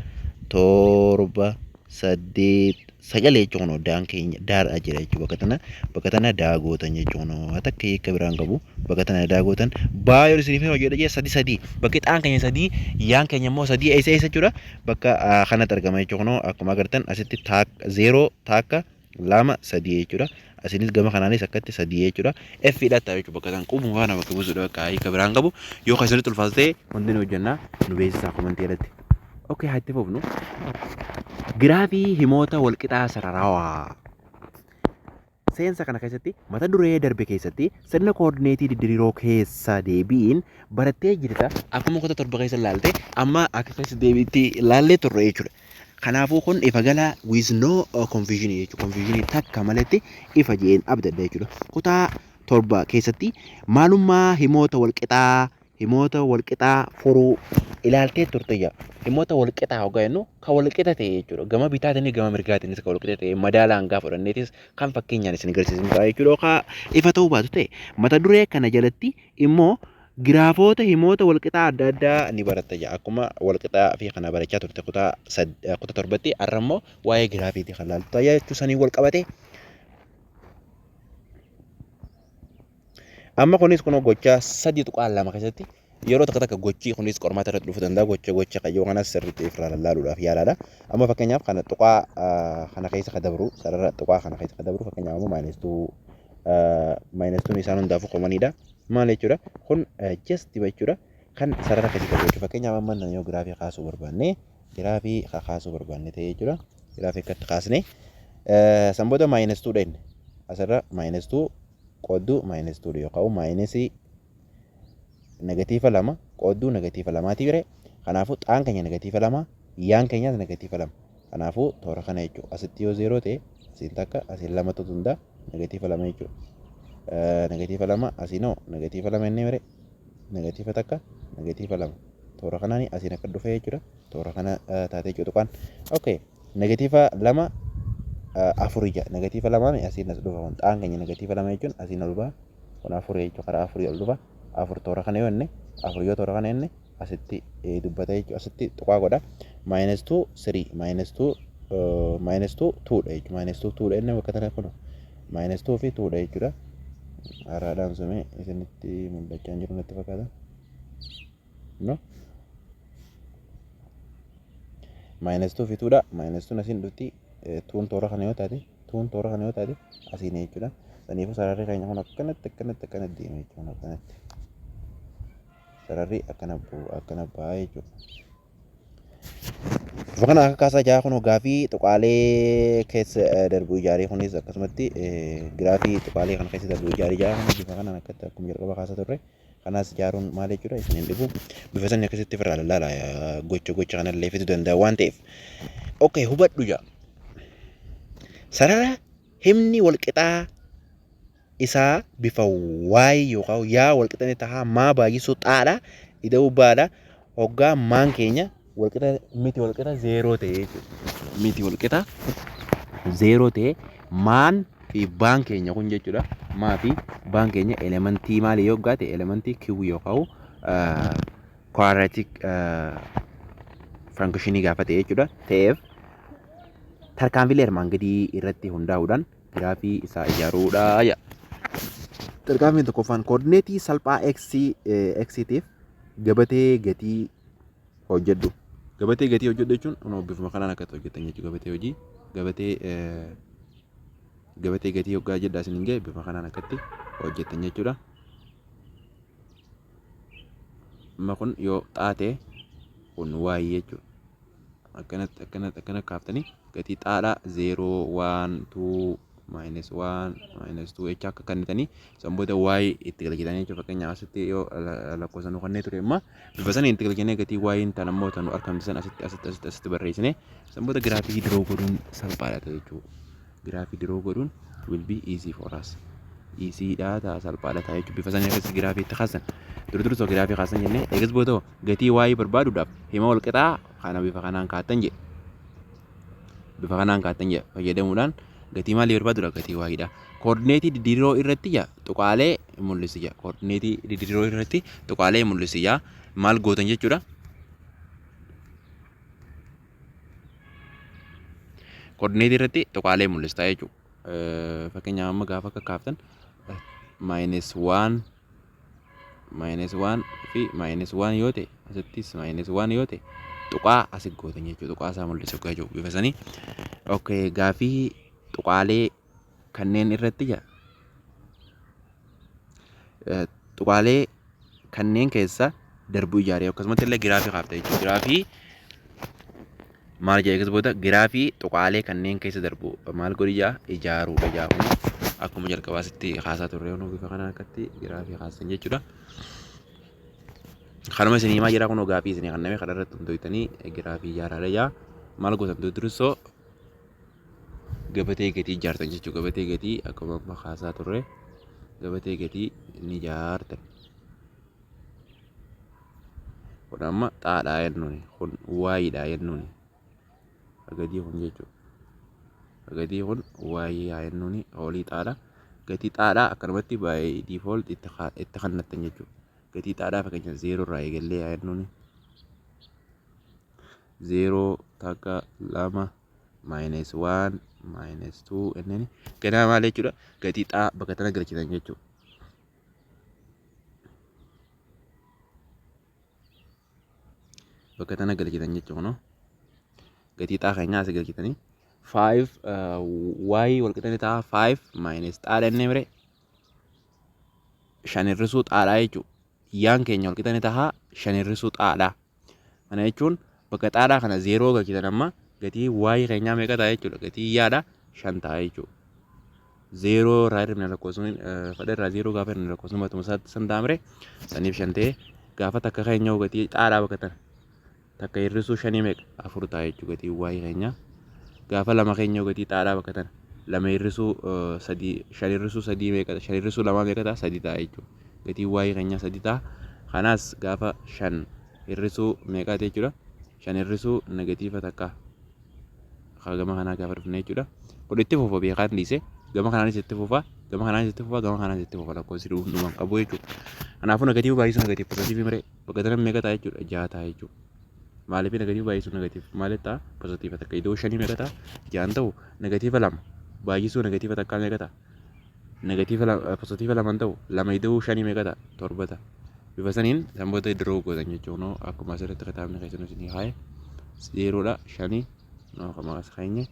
torba, saddeet, sagal jechuun kunoo daan keenya daadhaa jira jechuudha. Bakka tana daa gootan jechuun kunoo takka hiika biraan qabu, bakka tana daa gootan. Baay'ee isiniif hojjedha jee. Sadi sadii, bakki xaan keenya sadii, yaan keenya immoo sadii eessa eessa jechuudha? Bakka kanatti argama jechuudha. Kunoo akkuma agartan asitti zeeroo, takka, lama, sadii jechuudha. Asinis gama kanaanis akkatti sadii jechuudha. F dha ta'a jechuudha. Bakka kan qubu kana bakka buusuudha, bakka hiika biraan qabu. Yoo kan isinitti ulfaatu ta'e, wanti nu hojjennaa nu beeksisaa komantii irratti. Okay, haa itti fufnu. Giraafii himoota walqixaa sararawaa. Seensa kana keessatti mata duree darbe keessatti sirna koordineetii diddiriiroo keessa deebiin barattee jirta. Akkuma kutaa 7 keessa ilaalte, amma akka keessa deebiitti ilaallee turre jechuudha. Kanaafuu kun ifa galaa with no confusion jechuudha. Confusion takka maletti ifa jeen abdadha jechuudha. Kutaa 7 keessatti maalummaa himoota walqixaa furuu ilaaltee turte jira. Himoota walqixaa hoggaa jennu kan walqixa ta'e jechuudha. Gama bitaatiin gama mirgaatiinis kan walqixa ta'e madaalaan gaafa fudhanneetis kan fakkeenyaan isin agarsiisnu ta'a jechuudha. Yookaan ifa ta'uu baatu ta'e, mata duree kana jalatti immoo giraafoota himoota walqixaa adda addaa ni baratta jira. Akkuma walqixaa fi kana barachaa turte kutaa 7tti, har'a immoo waa'ee giraafiitii kan laaltu ta'a jechuu sanii wal qabate. Amma kunis kun gocha 3.2 keessatti yeroo takka takka gochi kunis qormaata irratti dhufuu danda'a. Gocha gocha kayyoo kanas sirriitti ifraa lallaaluudhaaf yaalaadha. Amma fakkeenyaaf kana tuqaa kana keessa ka dabru, sarara tuqaa kana keessa ka dabru, fakkeenyaaf ammoo minus two, minus twon isaan hundaafuu commoniidha. Maal jechuudha? Kun just jechuudha. Kan sarara keessa dabru jechuudha. Fakkeenyaaf amma yoo giraafii kaasuu barbaanne, giraafii kaasuu barbaanne ta'e jechuudha. Giraafii akkatti kaasne, san booda minus twodha inni. Asirra minus two qoodduu minus twodha yookaan minusii negatiiva 2 qoodduu negatiiva 2ti bire. Kanaafuu xaan keenya negatiiva 2, yaan keenyas negatiiva 2. Kanaafuu toora kana jechuudha. Asitti yoo zeeroo ta'e, asiin takka, asiin lama ta'uu danda'a, negatiiva 2 jechuudha. Negatiiva 2 asiin hoo negatiiva 2 inni bire, negatiiva 1, negatiiva 2, toora kanaan asiin akka dhufe jechuudha. Toora kana taatee jechuudha tuqaan. Okay. Negatiiva 2, afurii jedha. Negatiiva 2 asiin as dhufa kun. Xaan keenya negatiiva 2 jechuun asiin ol ba'a. Kun afurii jechuudha. Karaa afurii ol dhufa. Afur toora kana yoo inni, afur yoo toora kana inni asitti dubbata jechuudha. Asitti tuqaa godha. Minus two, three, minus two, minus two, twodha jechuudha. Minus two, twodha inni bakka tana kun. Minus two fi twodha jechuudha. Haaraadhaan sumee isinitti mul'achaa hin jiru natti fakkaata. No? Minus two fi twodha. Minus twon asiin dhufti. Twon toora kana yoo taate, twon toora kana yoo taate asiin jechuudha. Saniifuu sararri keenya kun akkanatti akkanatti akkanatti deema jechuudha akkanatti. Sararri akkana akkana ba'a jechuudha. Bifa kana akka kaasaa jaa kun gaafii tuqaalee keessa darbu ijaarii kunis akkasumatti giraafii tuqaalee kana keessa darbu ijaarii jaa kun bifa kanaan akkatti akkuma jalqaba kaasaa turre kanaas ijaaruun maal jechuudha isin hin dhibu. Bifa sanii akkasitti ofirraa lallaala gocha gocha kanallee fiduu danda'a waan ta'eef. Okay, hubadhu jaa. Sarara himni walqixaa isaa bifa y yookaan yaa walqixa ni taha maa baay'isuu xaadha ida'uu baadha hoggaa maan keenya walqixa miti walqixa zeeroo ta'e jechuudha. Miti walqixa zeeroo ta'e maan fi baan keenya kun jechuudha. Maa fi baan keenya elementii maalii yoggaa ta'e elementii Q yookaan quadratic functionii gaafa ta'e jechuudha. Ta'eef tarkaanfilee armaan gadii irratti hundaa'uudhaan giraafii isaa ijaaruudha jedha. Tarkaanfiin tokkoffaan koordineetii salphaa x x tiif gabatee gatii hojjedhu. Gabatee gatii hojjedhu jechuun kunoo bifuma kanaan akkatti hojjetan jechuudha. Gabatee hojii gabatee gabatee gatii hoggaa jedhaa isiniin jedhe bifa kanaan akkatti hojjetan jechuudha. Amma kun yoo xaatee kun y jechuudha. Akkanatti akkanatti akkana kaaftanii gatii xaadhaa 0 1 2 minus 1 minus 2 jecha akka kennitanii san booda y itti galchitanii jechuudha. Fakkeenyaaf asitti yoo lakkoofsa nu kennee ture immoo bifa saniin itti galchinee gatii y tan ammoo tan nu argamsiisan asitti asitti asitti asitti barreessine san booda giraafii draw godhuun salphaadha ta'e jechuudha. Giraafii draw godhuun will be easy for us. Easy dha ta'a, salphaadha ta'a jechuudha. Bifa sanii akkasitti giraafii itti kaasan. Dur dursoo giraafii kaasan jennee eegas booda gatii y barbaaduudhaaf hima wal qixaa kana bifa kanaan kaattan jedhe. Bifa kanaan kaattan jedha fayyadamuudhaan gatii maalii barbaaduudha? Gatii y dha. Koordineetii diddiiroo irratti jaa tuqaalee mul'isi jaa. Koordineetii diddiiroo irratti tuqaalee mul'isi jaa. Maal gootan jechuudha? Koordineetii irratti tuqaalee mul'ista jechuudha. Fakkeenyaaf amma gaafa akka kaaftan minus 1 minus 1 fi minus 1 yoo ta'e, asittis minus 1 yoo ta'e, tuqaa asi gootan jechuudha. Tuqaa isaa mul'isu jechuudha bifa sanii. Okay, gaafii tuqaalee kanneen irratti jaa tuqaalee kanneen keessa darbuu ijaaree akkasumatti illee giraafii kaafta jechuudha. Giraafii maal jedhee eegas booda giraafii tuqaalee kanneen keessa darbu maal godhi jaa ijaaruudha jaa. Kun akkuma jalqabaa sitti kaasaa turre yoo bifa kanaan akkatti giraafii kaasan jechuudha. Kanuma isinii himaa jira, kunoo gaafii isinii kanname kana irratti hundoytanii giraafii ijaaraadha jaa. Maal gootan? Dursoo gabatee gatii ijaartan jechuudha. Gabatee gatii akkuma amma kaasaa turre gabatee gatii ni ijaartan. Kun amma xaadhaa jennuuni. Kun waayiidha jennuuni. Gatii kun jechuudha. Gatii kun y haa jennuuni. Olii xaadha. Gatii xaadhaa akkanumatti by default itti kannattan jechuudha. Gatii xaadhaa fakkeenya zeeroo irraa eegallee haa jennuuni. Zeeroo, takka, lama, minus one, minus two innini ganaa maal jechuudha? Gatii xaa bakka tana galchitan jechuudha. Bakka tana galchitan jechuudha kunoo. Gatii xaa keenyaa asii galchitanii 5 y wal qixanii ta'a 5 minus xaadha inni mire shan hir'isuu xaadhaa jechuudha. Yaan keenya wal qixanii ta'a shan hir'isuu xaadhaa. Kana jechuun bakka xaadhaa kana zeeroo galchitan, amma gatii y keenyaa meeqa ta'a jechuudha? Gatii yaadha shan ta'a jechuudha. Zeeroo irraa hir'ifne lakkoofsuma fedha irraa zeeroo gaafa hir'ifne lakkoofsuma matuma isaatti san ta'a mire saniif shan ta'e. Gaafa takka keenya gatii xaadhaa bakka tana takka hir'isuu shanii meeqa? Afur ta'a jechuudha gatii y keenyaa. Gaafa lama keenya gatii xaadhaa bakka tana lama hir'isuu sadii, shan hir'isuu sadii meeqa? Shan hir'isuu lamaa meeqa ta'a? Sadii ta'a jechuudha. Gatii y keenyaa sadii ta'a. Kanaas gaafa shan hir'isuu meeqaati jechuudha? Shan hir'isuu negatiiva takka gama kanaa gaafa dhufne jechuudha. Kun itti fufa beekaan dhiise. Gama kanaanis itti fufa, gama kanaanis itti fufa, gama kanaanis itti fufa, lakkoofsi dhuman qabu jechuudha. Kanaafuu negatiiva baay'isuu negatiiva pozitiivii mire bakka tana meeqa ta'a jechuudha? Jaha ta'a jechuudha. Maaliif? Negatiiva baay'isuu negatiiva maaliif ta'a? Pozitiiva takka iddoo shanii meeqa ta'a? Jahan ta'u. Negatiiva lama baay'isuu negatiiva takkaa meeqa ta'a? Negatiiva pozitiiva lama ta'u. Lama ida'uu shanii meeqa ta'a? Torba ta'a. Bifa saniin sanboota draw gootan jechuun akkuma asirratti kitaabni keessan isinii kaa'e zeeroodha, shanii no kama as keenye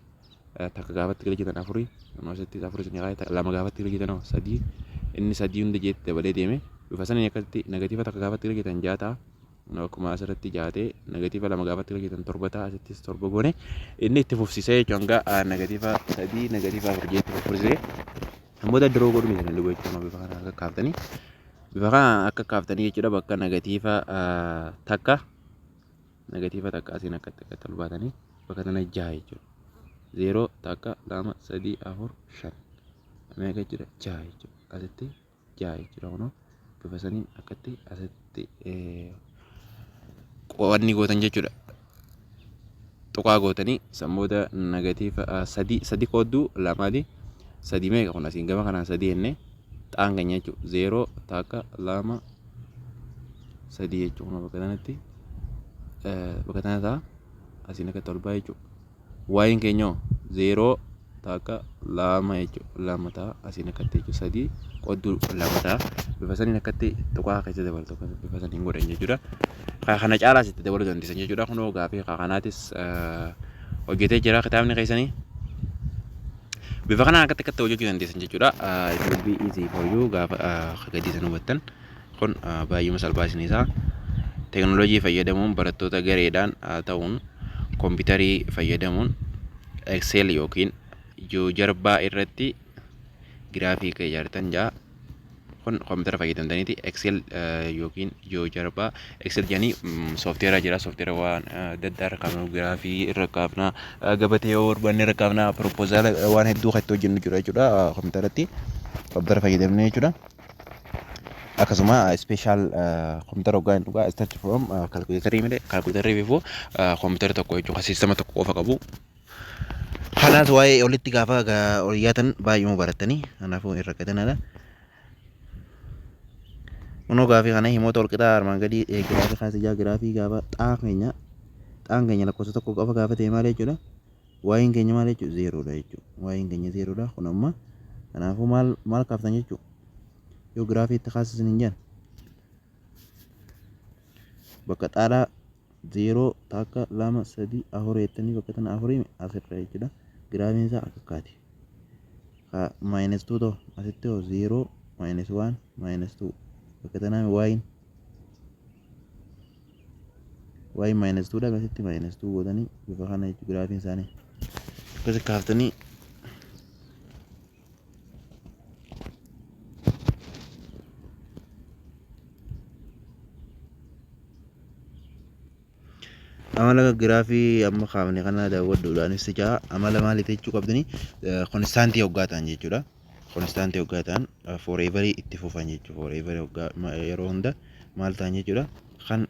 Takka gaafatti galchitan afurii, asitti afur isin kaa'e. Lama gaafatti galchitan sadii, inni sadii hunda jeetti dabalee deeme. Bifa saniin akkasitti negative takka gaafatti galchitan ja'a ta'a. Akkuma asirratti ja'a ta'e, negative lama gaafatti galchitan torba ta'a. Asittis torba goone, inni itti fufsiisee jechuun hanga negative sadii, negative afur jeetti fufsiisee. Namoota diroo godhu miti dhugu jechuudha. Bifa kana akka kaaftanii, bifa kana akka kaaftanii jechuudha. Bakka negative takka, negative takka asiin akkatti akkatti ol baatanii bakka tana jaha jechuudha. Zeeroo, takka, lama, sadii, afur, shan, meeqa jechuudha? Jaha jechuudha. Asitti jaha jechuudha. Kunoo bifa saniin akkatti asitti qo'anni gootan jechuudha. Tuqaa gootanii sammoota negative sadii, sadi qoodduu lamaati. Sadii meeqa kun? Asiin gama kanaan sadii jennee xaan keenya jechuudha. Zeeroo, takka, lama, sadii jechuudha. Bakka kanatti, bakka tana ta'a. Asiin akkatti ol ba'a jechuudha. Y'n keenya zeeroo, takka, lama jechuudha. Lama ta'a asiin akkatti jechuudha. Sadii qodduu lama ta'a. Bifa saniin akkatti tuqaa keessa dabaltu, bifa saniin godhan jechuudha. Kana caalaas itti dabaluu dandeessan jechuudha. Kunoo gaafii kanaatis hojjetee jira kitaabni keessanii. Bifa kanaan akkatti akkatti hojjechuu dandeessan jechuudha. It will be easy for you gaafa gadi san hubattan. Kun baay'uma salphaa isin isaa. Teekinooloojii fayyadamuun barattoota gareedhaan ta'uun kompiitarii fayyadamuun Excel yookiin GeoGebra irratti giraafii akka ijaartan ja'a. Kun kompiitara fayyadamtaniiti Excel yookiin GeoGebra. Excel jedhanii software jira. Software waan adda addaa irra kaafna, giraafii irra kaafna, gabatee yoo barbaanne irra kaafna, proposal waan hedduu kan itti hojjennu jira jechuudha kompiitaratti. Kompiitara fayyadamnee jechuudha. Akkasuma special kompiitara hoggaa hin dhugaa start from calculatorii malee, calculatorii bifuu kompiitara tokko jechuudha, systema tokko qofa qabu. Kanaas waa'ee olitti gaafa ol yaatan baay'uma barattanii, kanaafuu hin rakkatinaadha. Kunoo gaafii kana himoota walqixaa armaan gadii giraafii kaasee jira. Giraafii gaafa xaa keenya, xaan keenya lakkoofsa tokko qofa gaafa ta'e maal jechuudha? Y'n keenya maal jechuudha? Zeeroodha jechuudha. Y'n keenya zeeroodha. Kun amma kanaafuu maal maal kaaftan jechuudha? Yoo giraafii itti kaasisan hin jedhan, bakka xaadhaa zeeroo, takka, lama, sadii, afur jettanii bakka tana afurii asirra jechuudha. Giraafiin isaa akka akkaati. Minus two ta'u asitti hoo? Zeeroo, minus one, minus two, bakka tanaa y'n minus two dha. Asitti minus two gootanii bifa kana jechuudha. Giraafiin isaanii akkasi kaaftanii. Amala giraafii amma kaafne kana daawwadhuudhaanis jaa amala maaliif jechuu qabdanii? Constantii hoggaa ta'an jechuudha. Constantii hoggaa ta'an foreverii itti fufan jechuudha. Foreverii hoggaa yeroo hunda maal ta'an jechuudha? Kan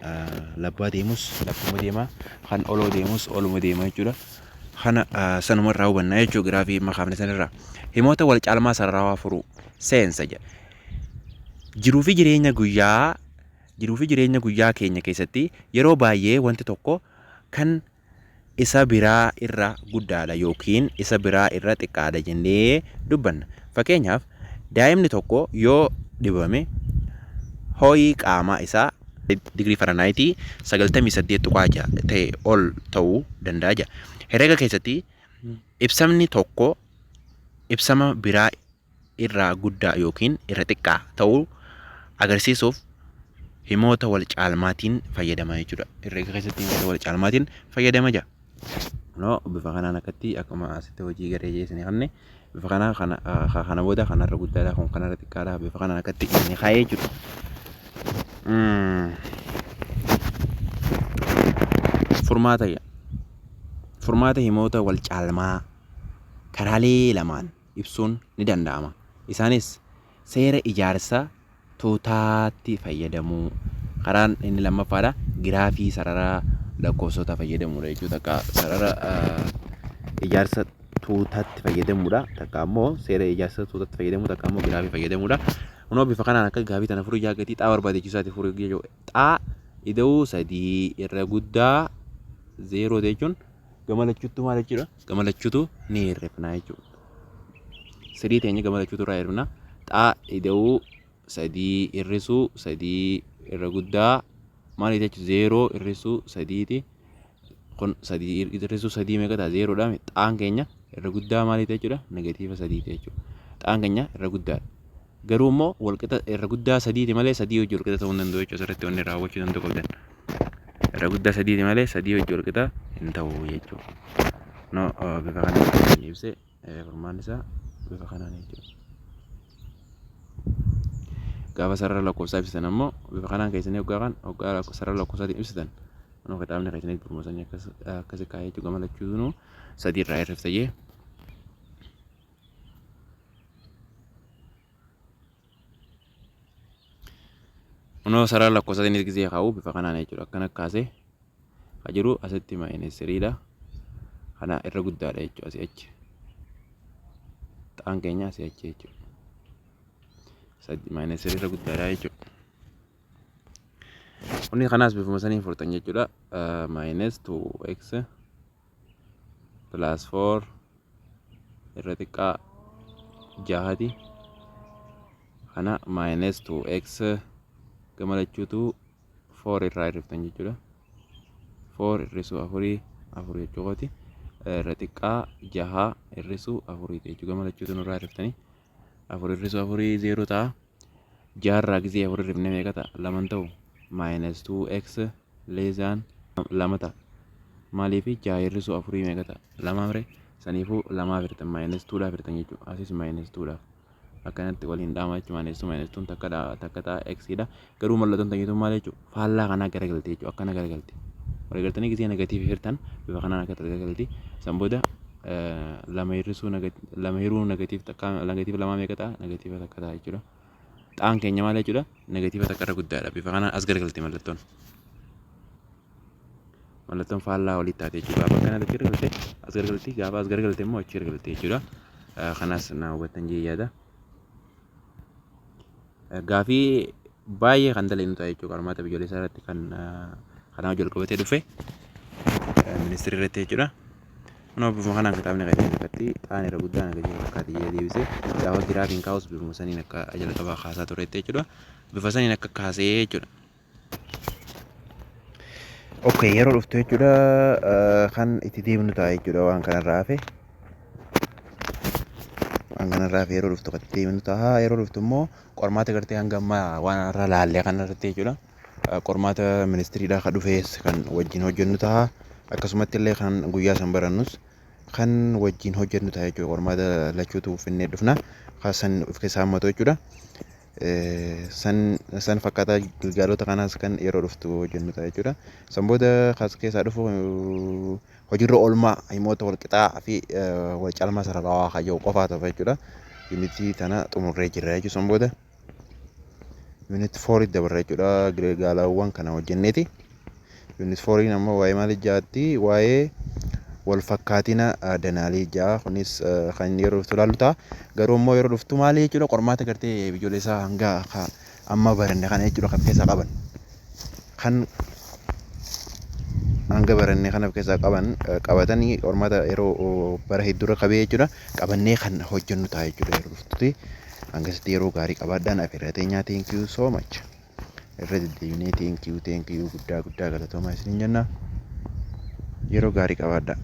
labbaa deemus labbuma deema, kan oloo deemus oluma deema jechuudha. Kana sanuma irraa hubannaa jechuudha giraafii amma kaafne sanirraa. Himoota wal caalmaa sararawaa furuu seensa jedha. Jiruu fi jireenya guyyaa keenya keessatti yeroo baay'ee wanti tokko kan isa biraa irra guddaadha yookiin isa biraa irra xiqqaadha jennee dubbanna. Fakkeenyaaf, daa'imni tokko yoo dhibame ho'i qaamaa isaa digirii Fahrenheitii 98.6 ta'e ol ta'uu danda'a jedha. Herrega keessatti ibsamni tokko ibsama biraa irraa guddaa yookiin irra xiqqaa ta'uu agarsiisuuf himoota wal caalmaatiin fayyadama jechuudha. Herrega keessatti himoota wal caalmaatiin fayyadama jedha. No, bifa kanaan akkatti akkuma asitti hojii garee jeesanii kanne bifa kanaa kana kana booda kanarra guddaadha, kun kanarra xiqqaadha, bifa kanaan akkatti inni kaa'ee jechuudha. Furmaata Furmaata himoota wal caalmaa karaalee lamaan ibsuun ni danda'ama. Isaanis seera ijaarsa tuutaatti fayyadamuu. Karaan inni lammaffaadha giraafii sarara lakkoofsota fayyadamuudha jechuudha. Takka sarara ijaarsa tuutaatti fayyadamuudha. Takka ammoo seera ijaarsa tuutaatti fayyadamuu, takka ammoo giraafii fayyadamuudha. Kunoo bifa kanaan akka gaafii tana furuu ijaa gatii xaa barbaadechiisaati furuu jechuudha. Xaa ida'uu sadii irra guddaa zeeroo jechuun gama lachuutu maal jechuudha? Gama lachuutu ni hir'ifna jechuudha. Sadii teenya gama lachuutu irraa hir'ifna. Xaa ida'uu sadii hir'isuu sadii irra guddaa maali jechuudha? Zeeroo hir'isuu sadiiti. Kun sadii hir'isuu sadii meeqa ta'a? Zeeroodha. Xaan keenya irra guddaa maaliiti jechuudha? Negatiiva sadiiti jechuudha. Xaan keenya irra guddaadha. Garuu immoo walqixa irra guddaa sadiiti malee sadii hojii walqixa ta'uu hin danda'u jechuudha. Asirratti wanni raawwachuu danda'u qabdan. Irra guddaa sadiiti malee sadii hojii walqixa hin ta'u jechuudha. No, bifa kanaan ibsee furmaanni isaa bifa kanaan jechuudha. Gaafa sarara lakkoofsaa ibsitan ammoo bifa kanaan keessanii hoggaa kan hoggaa sarara lakkoofsaatiin ibsitan, kunoo kitaabni keessanii gurmuusanii akkas akkasi kaa'ee jechuudha. Gama lachuutuu sadii irraa hir'ifta jee. Kunoo sarara lakkoofsaatiin gisee kaa'u bifa kanaan jechuudha. Akkana kaasee ka jiru asitti minus threedha. Kana irra guddaadha jechuudha asii achi. Xaan keenya asii achi jechuudha. Minus three irra guddaadha jechuudha. Inni kanaas bifuma saniin furtan jechuudha. Minus 2x plus 4 irra xiqqaa jahati. Kana minus 2x gama lachuutu 4 irraa hir'iftan jechuudha. 4 hir'isuu afurii afur jechuuti. Irra xiqqaa jaha hir'isuu afuriiti jechuudha. Gama lachuutu nurraa hir'iftanii, afur hir'isuu afurii zeeroo ta'a. Jaharraa gisee afur hir'ifne meeqa ta'a? Lama ta'u. Minus 2x less than lama ta'a. Maaliif? Jaha hir'isuu afurii meeqa ta'a? Lama mire. Saniifuu lamaaf hirtan, minus twodhaaf hirtan jechuudha. Asis minus twodhaaf. Akkanatti waliin dhaama jechuudha. Minus 2 minus 2 takka takka ta'a, x dha. Garuu mallattoon tanyituu maal jechuudha? Faallaa kanaa garagalte jechuudha. Akkana garagalti. Waliigaltanii gisee negatiivii hirtan bifa kanaan akka garagalti. San booda lama hir'isuu, lama hiruu negative takka, negative lamaa meeqa ta'a? Negatiiva takka ta'a jechuudha. Xaan keenya maal jechuudha? Negatiiva takka irra guddaadha. Bifa kanaan as garagalti mallattoon. Mallattoon faallaa walitti taate jechuudha. Gaafa akkana achi garagalte as garagalti, gaafa as garagalte immoo achi garagalte jechuudha. Kanaas na hubattan jee yaada. Gaafii baay'ee kan dalagnu ta'a jechuudha. Qormaata biyyoolessaa irratti kan kanaa hojii qabatee dhufe ministeera irratti jechuudha. Kunoo bifuma kanaan kitaabni kan inni irratti xaan irra guddaa negatiiva fakkaate jedhee deebisee, gaafa giraafiin kaa'us bifuma saniin akka jalqabaa kaasaa turetti jechuudha. Bifa saniin akka kaasee jechuudha. Okay, yeroo dhuftu jechuudha kan itti deemnu ta'a jechuudha waan kanarraa hafe. Waan kanarraa hafe yeroo dhuftu kan itti deemnu ta'a. Yeroo dhuftu immoo qormaata gartee hanga ammaa waan irra laallee kanarratti jechuudha. Qormaata ministiriidhaa kan dhufes kan wajjin hojjennu ta'a. Akkasumatti illee kan guyyaa san barannus kan wajjin hojjennu ta'a jechuudha. Qormaata lachuutu finnee dhufna. Kan san of keessaa hammatu jechuudha. San san fakkaataa gilgaalota kanaas kan yeroo dhuftu hojjennu ta'a jechuudha. San booda kas keessaa dhufu hojiirra oolmaa himoota wal qixaa fi wal caalmaa sararawaa kan jiru qofaa ta'a jechuudha. Unitii tana xumurree jirra jechuudha. San booda unit fouritti dabarra jechuudha. Gilgaalawwan kana hojjenneeti. Unit fouriin ammoo waa'ee maalii jaatti? Waa'ee wal fakkaatina danaalii ja'a. Kunis kan yeroo dhuftu ilaallu ta'a. Garuu immoo yeroo dhuftu maali jechuudha? Qormaata gartee biyyoolessaa hanga amma baranne kana jechuudha kan keessaa qaban. Kan hanga baranne kana of keessaa qaban qabatanii qormaata yeroo bara hedduurra qabee jechuudha qabannee kan hojjennu ta'a jechuudha yeroo dhuftutti. Hangasitti yeroo gaarii qabaadhaan afeerra teenyaa. Thank you so much. Irra deddeebinee thank you, thank you, guddaa guddaa galatoomaa isiniin jenna. Yeroo gaarii qabaadhaa.